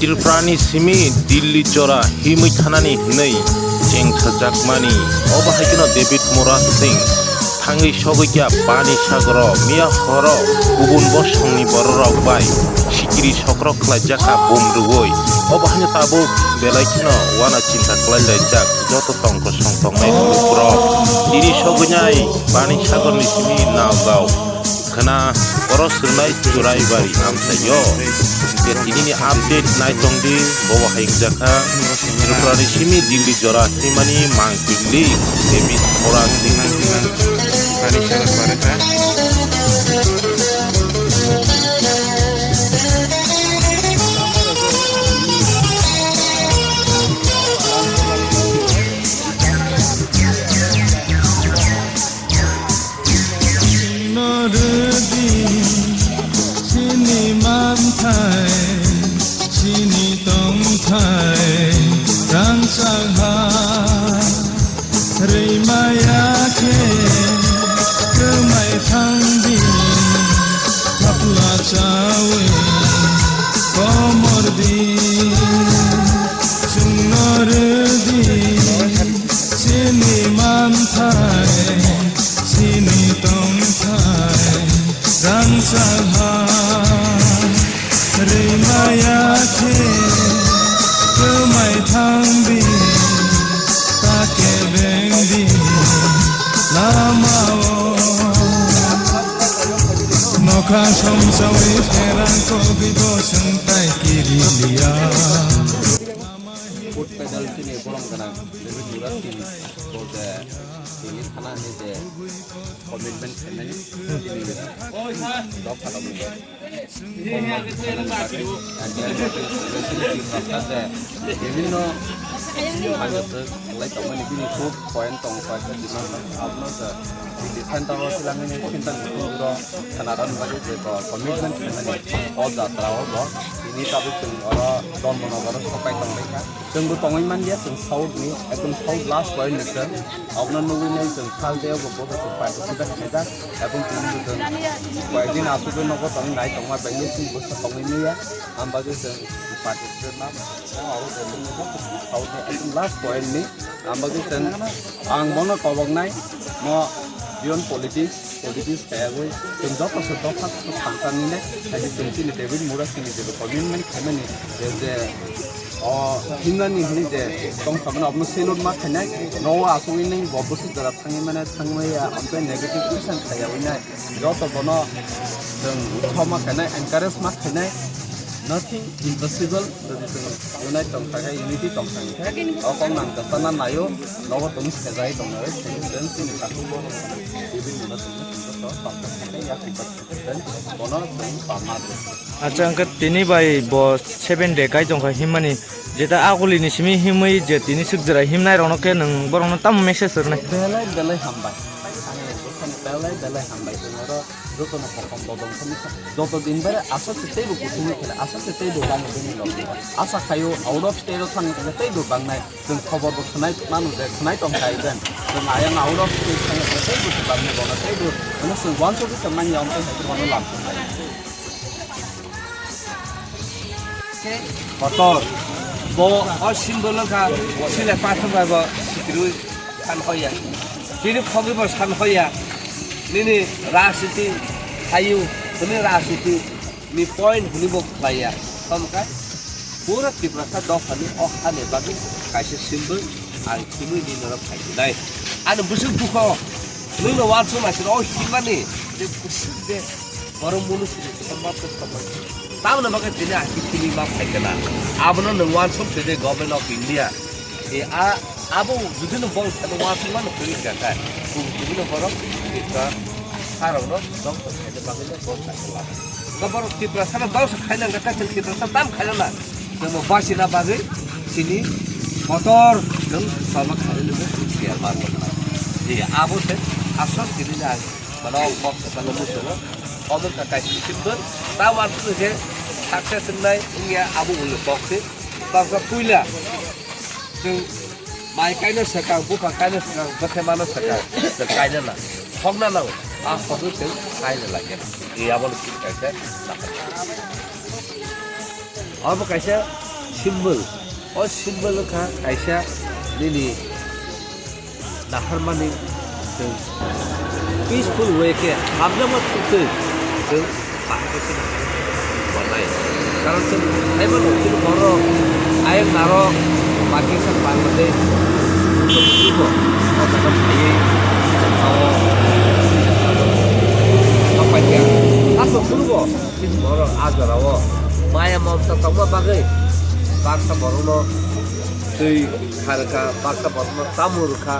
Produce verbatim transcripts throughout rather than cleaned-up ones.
Tripurani simi Delhi jora himwi thanani hwnwi chengsajakmani. Obo hai kheno David Murad Singh thangwi sogwi kha Pani Sagoro, miya horo kubun bosongni bororok bai sikiri sokrok khlaijak kha bum rwui. Obo haino tabuk belai kheno uana chinta khlai laijak joto tongkosong tongnai lukurok. Tini sogwinai Pani Sagorni simi Nagaon. Khna oro swrwngnai Churaibari amchaio. Hwnkhe tinini update nai tongdi, bobo hai wngjakha Tripurani simi Delhi jora himani mangpili David Murad Singh. Chwngno rwdi chini manthai, chini tongthai rangchak ha. Rwi maya khe kwmai thangdi, thapla chawi komor di. Chwngno rwdi chini manthai, chini tongthai rangchak ha. Rwi maya khe kwmai thangdi, ta kebengdi lamao. Nokha somsawi pherang kogwi bo chwng tai kiri liya. Food pedal chini borom gwnang David Murad Singh bo je tini thana ni je commitment khaimani tini dopha rok ni. Bibhinno manjak lai tongmani bini khub point tong kaisa demand abono se city center o swlangmani center ni phunukgo khwnaron bagwi je bo commitment khaimani o jatra o bo tini tabuk chwng oro Dharmanagar o sopai tongbaikha. Chwngbo tongwi manliya, chwng south ni, ekdom south last point ni chwng. Abono nugwi nai chwng thal tei obo bo chwng participate khaijak. Ebong tini bo chwng koyekdin asugwi nogo tongwi nai tongma bangwi chwng bwsa tongwi manya. Ang bagwi chwng participate ma, o abo chwng south ni ekdom last point ni. Ang bagwi chwng, ang bono koboknai, mo beyond politics, politics kayagwi chwng joto se dopha thangsa nini, hai chwng chini David Murad Singh ni jebo commitment khaimani, je, je, o himnani hwnwi je tong samani abono salute ma khainai, nogo asugwi nini bo bwswk jora thangwi mane thangmaya, amtwi negative kisa khaiyawi nai, joto bono chwng utsaho ma khainai, encourage ma khainai, nothing impossible. Jodi chwng unite tong thangkhe, unity tong thangkhe, o kok nang kwchana naio, nogo tongwi sejagwi tongnawi, chwng chini takhuk borok bibini no tongwi tongkhe, tongkhe, yakung bono chwng pama rw. Acha, hwnkhe tini bai bo seven day kai tongkha himmani, jeta agulini simi himwi je tini swk jora himnai rokno khe nwng borokno tamo message rwnai? Belai belai hambai. Belai belai hambai. Jotono kokom dodong khe nukha. Joto din bare aswk se teibo kuthumwi khe, aswk se teibo bangwi bini lobwi. Asa khaio out of state o thangwi khe teibo bangnai. Chwng khobor bo khwnai mano je, khwnai tong khai ben. Chwng ayang out of state thangwi khe teibo se bangni bono teibo. Mane chwng wansugwi se manya, omo hai khe bono lam thang khai. Kotor. Bo o symbol wngkha, sile pathor bai bo sikirwi san hoya. Chini khogwi bo san hoya. Nini rajniti hayu, nini rajniti ni point hwnwi bo khlaiya. Tamo khe pura Tiprasa dophani o hani bagwi kaisa symbol ang himwi nini norok phaikhe nai. Ani bwswk dukho, nwngno wansuk naisino o himani je bwswk je borok munu sini se ma pus tongmani. Tamoni bagwi tini a himni ma phaikhe na. Abono nwng wansuk se je Government of India. E a, abo judino bong sano wansuk mano khe kha kha. Bung judino borok Tiprasa rokno dongso khaina bagwi no bong kha kha. Borok Tiprasa no dongso khaina kha kha, Tiprasa tam khaina na. Tamo basina bagwi chini kotor nwng sama khainani bo siya manwi. Di abo se aswk tini na mano kok sa kalo musulo. Omo ka kai simbol ta wan tu je success nai wngya abo ulo kok se. Bangsa puila chwng mai kaino swkang, bupha kaino swkang, bwkhe mano swkang, chwng kaina na. Hokna nango, a hokno chwng kaina lai khe. Di abo no chini kaisa. Abo kaisa Symbol, o symbol wngkha kaisa nini naharmani chwng peaceful way khe hamjakma thwiktwi chwng bahai khe chini hai manai. Karon chwng hai mano chini borok ayang narok Pakistan, Bangladesh, Bhutan, China o jaga phaiwi o paikha. Aswk phuru bo chini borok a jora o maya momta tongma bagwi baksa borokno twi kha rwkha, baksa borokno tamo rwkha,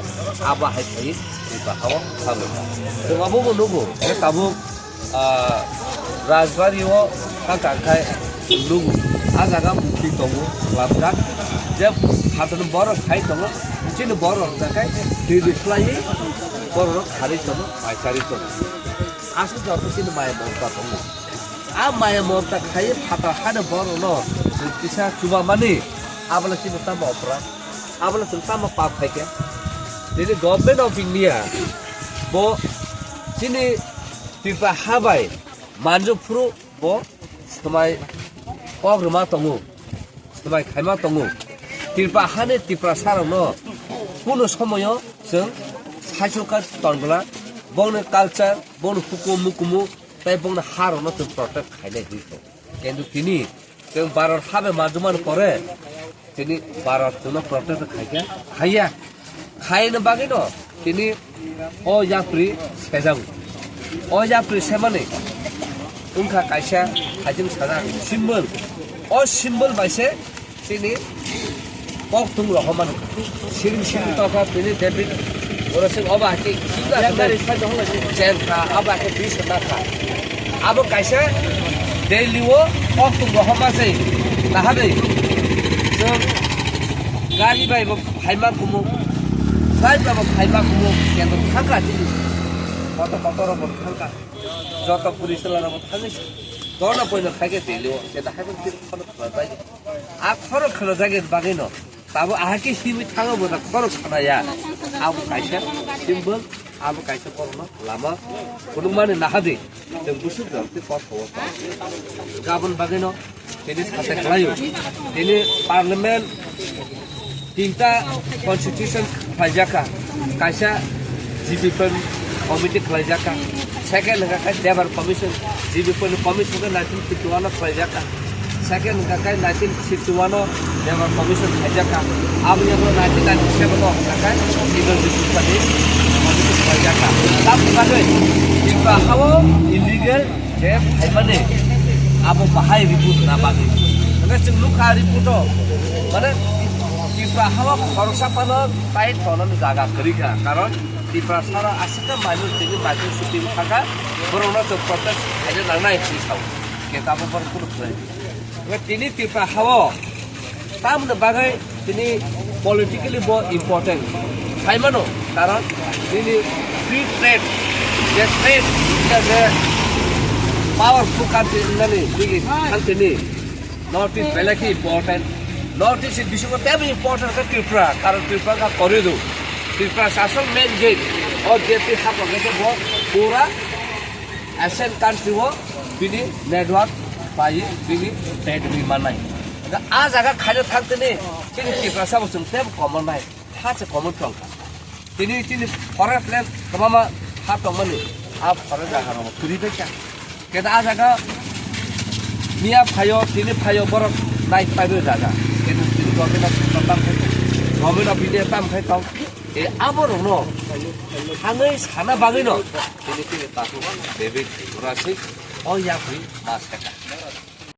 abo hai phaiwi twi bwkha o tamo rwkha. Chwng abo bo nugo, je tabuk ah, Rajbari o thang kha khai nugo. A jaga mukti tongo, lamjak. Je phatarni borok khai tongo, chini borok rok khai twi rwkhlaiwi borok rok kharwi tongo, mai charwi tongo. Aswk joto chini maya momta tongo. A maya momta khai phatar hani borok no kisa chubamani, abono chini tamo opra, abono chwng tamo pap khaikha. Tini Government of India bo chini Tripura ha bai manjak phuru bo swmai kok rwma tongo, swmai khaima tongo. Tripura hani Tiprasa rokno kuno somoyo chwng saichung kha tongbwla, bongni culture, bongni hukumu mukumu tei bongni ha rokno chwng protect khainai hinwi tongo. Kintu tini chwng Bharat ha bai manjakmani pore, tini Bharat chwngno protect khaikha, khaiya. Khaina bagwino tini o yapri sejago. O yapri semani wngkha kaisa haising sajak symbol. O symbol bai se tini kok tung rohormani. Siring siring tokha tini David Borosing obo hai khe Yakari sai dong lai. Chen kha, abo hai khe bis na kha. Abo kaisa Delhi o kok tung rohorma se naharwi chwng gari bai bo phaima kumu, flight bai bo phaima kumu, kendo thangkha chini kotor kotor rok bo thangkha, joto puri chwla rok bo thangwi se. Dona poino khai khe Delhi o, kendo hai khe chini khorok khwlajagwi, a khorok khwlajagwi bagwino tabo ahai khe himwi thango bo da khorok khwnaya. Abo kaisa symbol. Abo kaisa borokno lama phunukmani nahadi, chwng bwswk rok tei kok khaio. Gabon bagwino tini sacha khlaio. Tini parliament tinta constitution khlaijakha, kaisa G B P committee khlaijakha, second hwnkha khe Dewan Commission, G B P ni commission khe nineteen fifty one o khlaijakha. Second hwnkha khe nineteen sixty one o Dewan Commission khaijak kha. Aboni ulo nineteen ninety seven o hwnkha khe Civil District Party Commission khaijak kha. Tamni bagwi Tripura ha-o illegal je phaimani abo bahai report na bagwi. Hwnkhe chwng nukha report o, mane Tripura ha-o khoroksa phano tai tonani jaga kwrwi kha. Karon Tripura sara aswk khe minority ni minority shooting thangkha, borokno chwng protest khaina nangnai hinwi sao. Khe tabuk borok kunu khlai. Tini Tripura ha-o tamoni bagwi tini politically bo important. Saimano, karon tini free trade, je trade, je powerful country wngnani tini country ni North East belai khe important. North East ni bisingo teibo important khe Tripura, karon Tripura wngkha corridor. Tripura sasol main gate, o gate ni hakor khe bo pura Asian country o bini network bai bini trade ri mannai. Hwnkhe a jaga khaina thang tini chini Tiprasa bo chwng teibo common nai, ha se common tongkha. Tini chini forest land kwbangma ha tongmani, a forest jaga rok kwrwi bai kha. Keda a jaga miya phaio, tini phaio borok nai paibai jaga. Keda tini government of India tam khai tong, government of India tam khai tong. E abo rokno thangwi sana bagwino tini chini takhuk David Murasik o yapri ma seka.